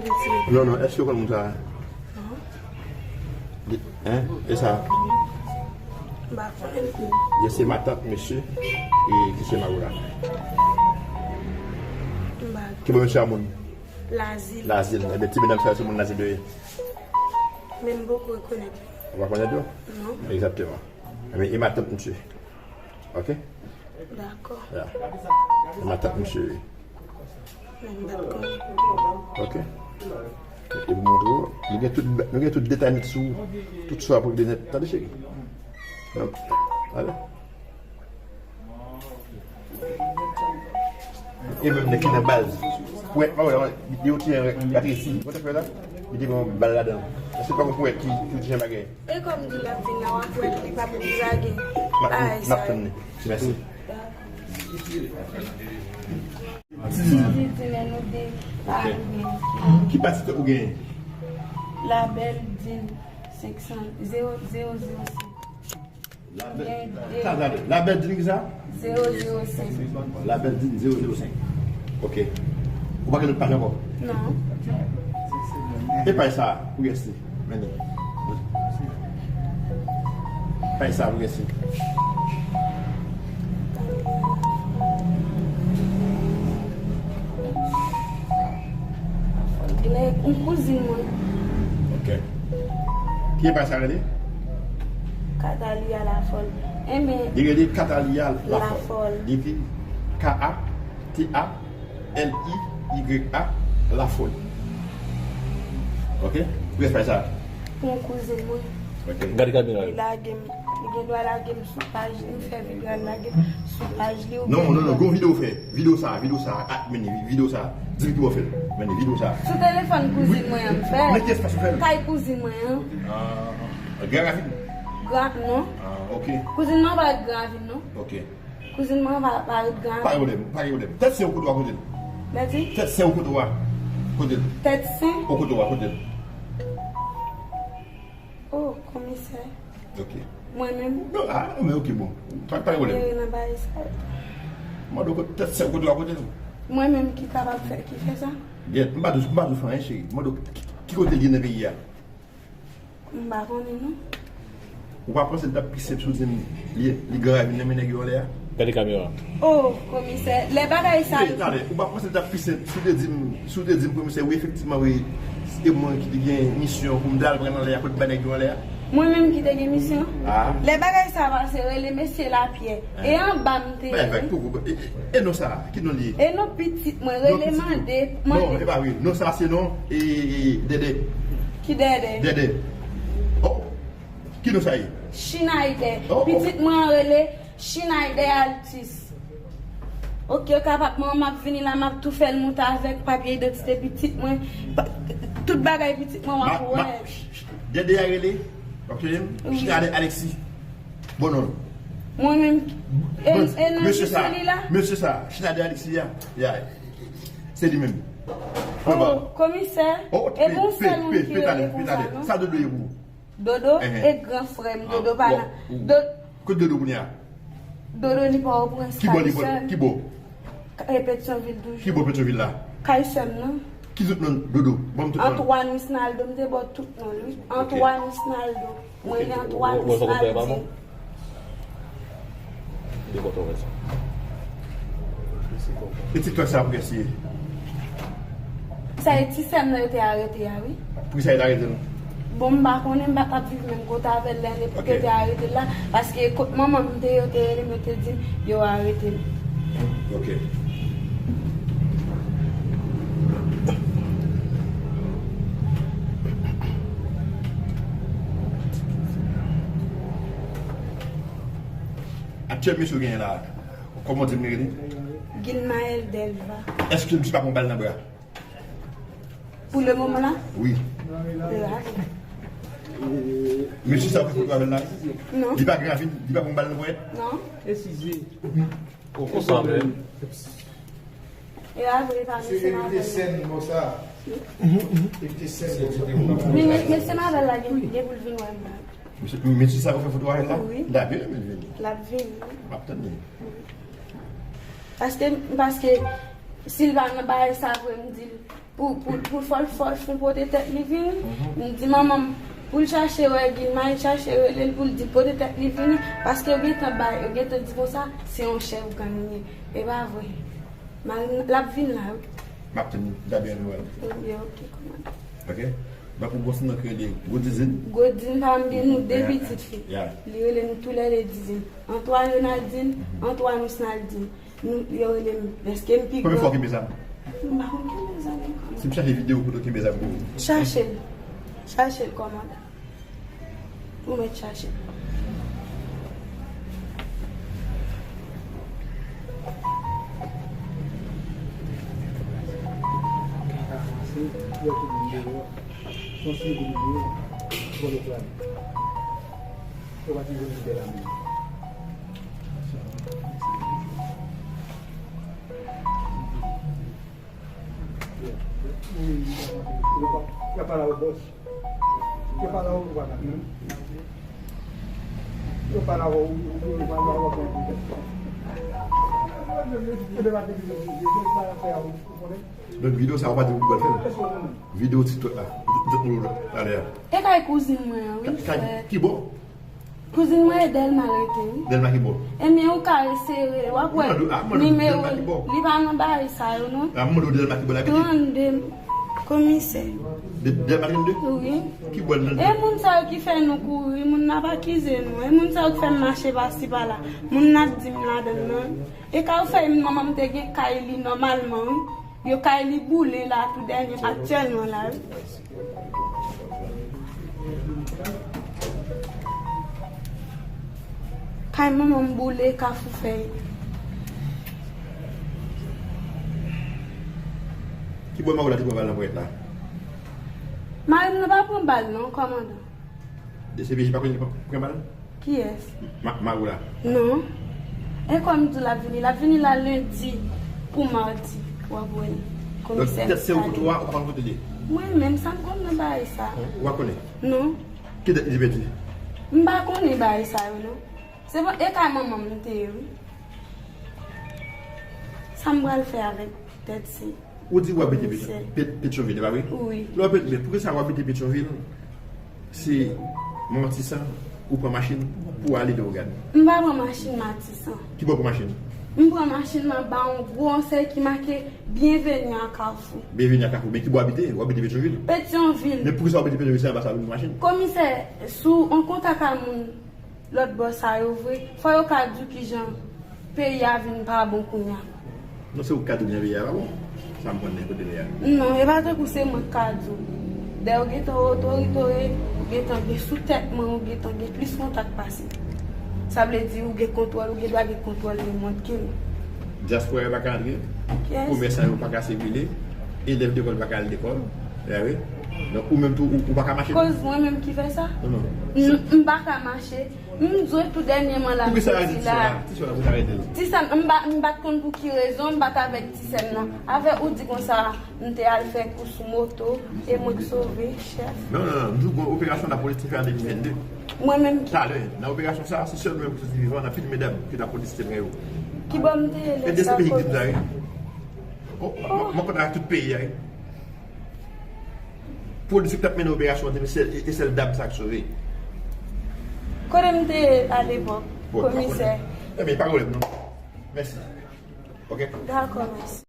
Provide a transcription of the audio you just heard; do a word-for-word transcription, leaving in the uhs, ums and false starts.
Non, non, èske w konn moun sa a? Li, hein? E sa? M pa konnen l. Li se matant misye e ki se mari w la. M pa Ki bò misye a moun? Lazil. Lazil. Ebyen, ti medam sa yo se moun Lazil yo ye. Men m poko rekonèt yo. Ou pa konèt yo? Non. Egzakteman. Ebyen, e matant misye. Ok? Dakò. Ya. E matant misye ye. Men m pa t konnen. Ok. E pou montre w, nou gen tout, nou gen tout detay nèt sou tout sa pou regle nèt. Tande, cheri. Non. Ale. E menm nèg ki nan baz. Pwèt, pa wè, li te yon ti ratresi. Mwen te fè la, li te gen yon bal ladan. Èske pa yon pwèt ki, ki ti jan bagay? E kòm di l ap vin la, w ap wè li p ap vin lage. N ap, bagay n ap sa tann yo. Li. Mèsi. Ti Didi, men nou de pa gen. Ki pati ou genyen? Labèl Din senk san, zewo, zewo zewo senk. Labèl, gen de. Sa, gade, Labèl Din ki sa? Zewo zewo senk. Labèl Din zewo zewo senk. Ok. Ou pa gen lòt paj ankò? Non. E paj sa, pou kiyès li? Men li. Paj sa, pou kiyès li? Gen yon kouzin mwen. Ok. Ki paj sa rele? Katalia Lafol. Enben. Li rele Katalia Lafol. Lafol. Li ekri K A T A L I Y A, Lafol. Ok? Pou kiyès paj sa? Pou yon kouzin mwen. Ok. Gade kamera. Li lage m, li gen dwa lage m sou paj li, m fè videyo, l lage m sou paj li. Non, non, non, gon videyo w fè. Videyo sa, videyo sa, ak, men videyo sa. Di m ki w fè l. Men videyo sa. Sou telefòn kouzin mwen an m fè. Men kiyès paj ou fè l? Kay kouzin mwen an. Ah, Gran Ravin? Gran, non. Ah, ok. Kouzin mwen pa ret Gran Ravin, non. Ok. Kouzin mwen pa, pa ret Gran Ravin. Pa gen pwoblèm, pa gen pwoblèm. Tèt sen ou kote w a kote l? Mèsi? Tèt sen ou kote w a kote l? Tèt sen? Ou kote w a kote l? Oh, komisè. Ok. Mwen menm. Non, ah, non, men ok, bon. Pa, pa gen pwoblèm. Mwen nan bagay sa. Mwen do kote tèt sen ou kote w a kote l? Mwen menm ki kapab fè, ki fè sa? Gèt, m pa di w, m pa di w fè anyen, cheri. Mwen do ki, ki kote l ye nan peyi a? M pa konnen, non. Ou pa panse l t ap pi senp si w di m li, li Gran Ravin nan men nèg yo anlè a? Gade kamera. Oh, komisè, lè bagay sa. Ey, talè, ou pa panse l t ap pi senp si w te di m, si w te di m, komisè, wi, efektivman, wi, se mwen ki te gen misyon pou m t al pran l anlè a, pou l bay nèg yo anlè a? Mwen menm ki te gen misyon? Ah. Lè bagay sa pase, rele mesye Lapyè. E anba m te ye. Bay vag, poko, e, e, e non sa, ki non li ye? E non pitit mwen, rele mande, mande. Non, e pa vre. Non sa se non, e, e, e, Dèdè. Ki Dèdè? Dèdè. Oh, ki non sa ye? Chinayde. Oh, oh. Pitit mwen an rele Chinayde Altis. Ok, kapab, mwen, m ap vini la, m ap tou fè l moute avèk papye idantite pitit mwen. Pa, tout bagay pitit mwen, w ap wè. Dèdè a rele? Ok, wi. Chinayde Alexis. Bon non. Mwen menm, e, bon, e nan mesye sa, li la? Mesye sa, Chinayde Alexis a, ya, se li menm. Oh, komisè, oh, e bon sèl moun ki rele konsa, non? Sa Dodo ye pou ou? Dodo, e gran frè m, Dodo pa nan. Kote Dodo kounye a? Dodo li Pòtoprens, kay sè m. Ki bò? E Petyonvil toujou. Ki bò Petyonvil la? Kay sè m nan. Ki tout non Dodo? Ban m tout non. Antoine Wisnaldo, m te ba w tout non l, wi. Ok. Antoine Wisnaldo. Mwen, Antoine Wisnaldo. Li Pòtoprens. E TikTok sa pou kiyès li ye? Sa e ti sè m nan yo te arete a, wi. Poukisa yo te arete l? Bon, m pa konnen, m pa t ap viv menm kote avè l lè yo te arete l la, paske kot manman m te ye, yo te rele m, yo te di m yo arete l. Ok. Aktyèl mesye w genyen la, kòman w di m li rele? Guilmaël Delva. Èske misye pa pran bal nan bra? Pou le moman la? Wi. Li la. Mesye sa ou fè foto avè l la? Non. Li pa Gran Ravin, li pa pran bal nan ponyèt? Non. Eskize. Ou konsa menm. E apre, pa mesye Mabèl. Evite sèn konsa. Evite sèn konsa. Men, men, mesye Mabèl la gen, gen pou l vin wè m la. Mesye, mesye sa ou fè foto avè l la? Wi. L ap vini, l ap vini. L ap vini. M ap tann li. Paske, paske, si l pa nan bagay sa vre, m di l, Pou, pou, pou fò l, fò l fon pote tèt li vini. M di manman m pou l chache wè Guilmar, chache rele l pou l di pote tèt li vini. Paske yo gentan bay, yo gentan di konsa, se yon chèf gang li ye. E pa vre. Mari m, l ap vin la, wi. M ap tann li, m ta byen vin wè l. Ebyen, oke, kòmandan. Oke. Donk, ou gon sèn nan ki rele Gwo Dizin? Gwo Dizin, pa m gen nou de pitit fi. Li rele nou toulède Dizin. Antoine Ronaldine, Antoine Ousnaldine. Nou, yo rele m, èske m pi gran? Konbyen fwa w kenbe zam? M pa konn kenbe zam, non, kòmandan. Si m chache videyo kote w kenbe zam pou ou. Chache l. Chache l, kòmandan. Ou mèt chache l. Donk, videyo sa a, ou pa di pou w pral fè l? Videyo TikTok la, ou te, ou te montre w talè a. E kay kouzin mwen an, wi, frè. Ki bò? Kouzin mwen e Dèlma l rete, wi. Dèlma ki bò? Ebyen, ou ka eseye rele, w ap wè nimewo l. Li pa nan bagay sa yo, non. A, m mande w Dèlma ki bò l abite? Trannde, komisè. Dèlma trannde? Wi. Ki bò l nan? E moun sa yo ki fè nou kouri, moun n ap akize nou. E moun sa yo ki fè m mache pasi pala. Moun n ap di m ladan l nan. E Kafou fè manman m te gen kay li nòmalman, wi. Yo kay li boule la tou dènye aktyèlman la, wi. Kay manman m boule Kafou fè. Ki bò mari w la te pran bal nan ponyèt la? Mari m nan pa pran bal non, kòmandan. D C P J pa konn li pran bal? Kiyès? Ma, mari w la. Non. E kòm m di w l ap vini, l ap vini la lendi pou madi, w ap wè l. Komisè. Donk, tèt se ou kote w a, ou pa konn kote l ye? Mwen menm, sa m konn nan bagay sa. Ou pa konnen? Non. Ki dèt li te pèdi? M pa konnen bagay sa yo, non. Se bon, e kay manman m te ye, wi. Sa m pral fè avèk tèt se Ou di w abite Petyon-, Pet-, Petyonvil, e pa vre? Wi. Lè w abite, men poukisa w abite Petyonvil? Se Matisan, ou pran machin pou w ale Leyogàn? M pa pran machin Matisan. Ki bò w pran machin? M pran machin m anba yon gwo ansèy ki make Bienvenue à Carrefour. Bienvenue à Carrefour. Men ki bò w abite? W abite Petyonvil? Petyonvil. Men poukisa w abite Petyonvil, se anba sa w pran machin? Komisè, si w an kontak a moun lòt bò sa yo vre, fò yo ka di w kijan peyi a vin pa bon kounye a. Non, se ou k ka di w jan peyi a pa bon. Sa m konnen kote nou ye a. Non, e pa tankou se mwen k ka di w. Dèyè ou gentan otorite, ou gentan gen sou tèt mwen, ou gentan gen plis kontak pase m. Sa vle di ou gen kontwòl, ou gen dwa gen kontwòl de mond ke m. Dyaspora yo pa ka antre, komèsan yo pa ka sikile, elèv lekòl pa ka al lekòl, e vre. Donk ou menm tou, ou, ou pa ka mache tou. Koz mwen menm ki fè sa? Non, non. M, m pa ka mache. M di w tou dènyèman la, m soti la. Ti sè w la, pou ta rete l. Ti sè m, m pa, m pa t konn pou ki rezon, m pa t avèk ti sè m nan. Avè ou di konsa, m te al fè kou sou moto, e mwen k sove, chèf. Non, non, non, m di w gon operasyon lapolis te fè an de mil vennde. Mwen menm ki Talè, nan operasyon sa a, se sèl mwen menm ki soti vivan nan pil medam ke lapolis te pran yo. Ki bò m te ye lè sa, komisè? E D C P J ki di m sa, wi. O, o, mwen, mwen konn ak tout peyi a, wi. Polis ki t ap mennen operasyon an, se sèl, e, e sèl dam sa k sove. Kote m te ye alepòk, komisè? Bon, pa pwoblèm. Ebyen, pa pwoblèm, non. Mèsi. Oke? Dakò, mèsi.